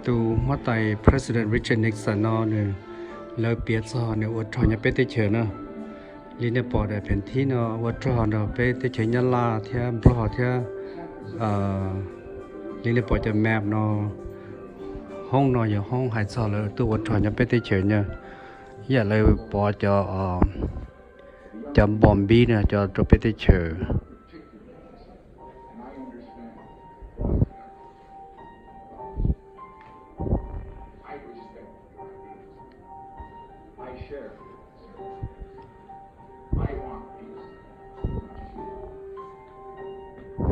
Tus huab tais President Richard Nixon no nws, lawv piav txog nws ua rog nyob peb teb chaws na. Li nej pom daim pheem thib no ua rog nrog peb teb chaws Nyab Laj thiab Nplog thiab. Li nej pom cov map no, hoob no yog hoob hais txog lawv tuaj ua rog nyob peb teb chaws na. Ib yam lawv pov cov, cov npom npib no cov rau peb teb chaws.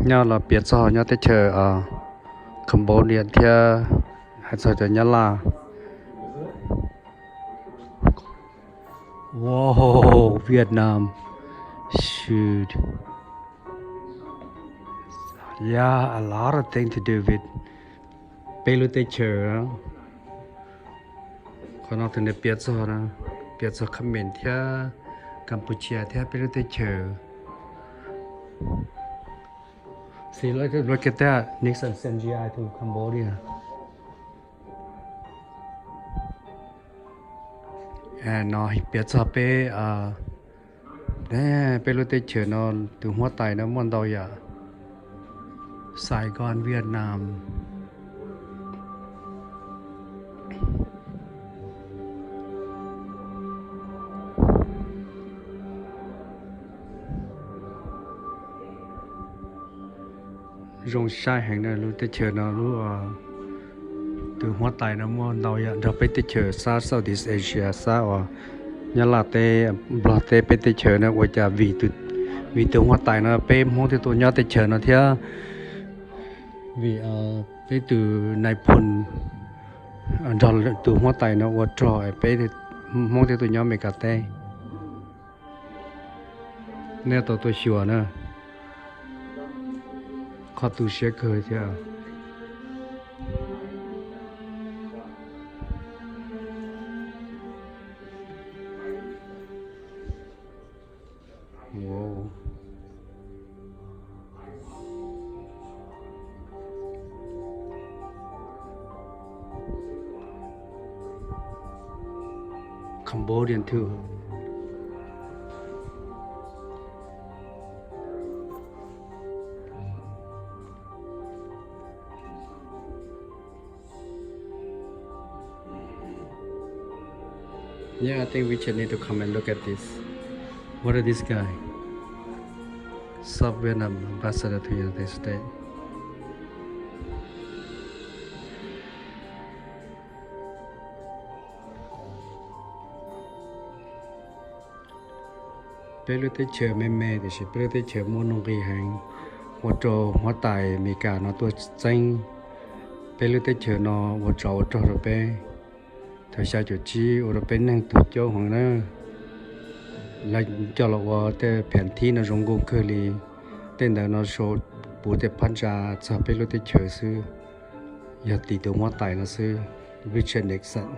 Nyob los piav txog nyob teb chaws Cambodia thiab hais txog cov Nyab Laj. Wow, Vietnam. Shoot. Yeah, a lot of thing to do with peb lub teb chaws. Qhov no tus nws piav txog, piav txog Khmer thiab Cambodia thiab peb lub teb chaws. See, look, look at that. Nixon sent G I to Cambodia. No piav txog peb, peb lub teb chaws no tus huab tais no muaj ntau yam. Sài Gòn, Vietnam. Zoo saib heev na, lub teb chaws no lub, tus huab tais no muaj ntau yam nrog peb teb chaws sab Southeast Asia, sab uas Nyab Laj teb, Nplog teb, peb teb chaws no ua cas vim, vim tus huab tais no peb Hmoob thiaj tuaj nyob teb chaws no thiab. Vim peb tus nais phoo nrog tus huab tais no ua rog peb Hmoob thiaj tuaj nyob Amelikas teb. Nej tau tuaj xyuas na, qhov tu siab kawg thiab. Wow. Cambodian too. Yeah, I think we just need to come and look at this. What is this guy? South Vietnam ambassador to United States. Peb lub teb chaws me me tiam sis peb lub teb chaws muaj nuj nqis heev, ua rau huab tais Amelikas no tuaj txeeb peb lub teb chaws no ua tsov ua rog rau peb. Thaum xya caum tsib ua rau peb neeg tuag coob heev na. Lawv coj los ua tej pheem thib no zoo nkauj kawg li. Tej ntawd no sau puv tej phab ntsa txog peb lub teb chaws xwb, yog tim tus huab tais no xwb, Richard Nixon.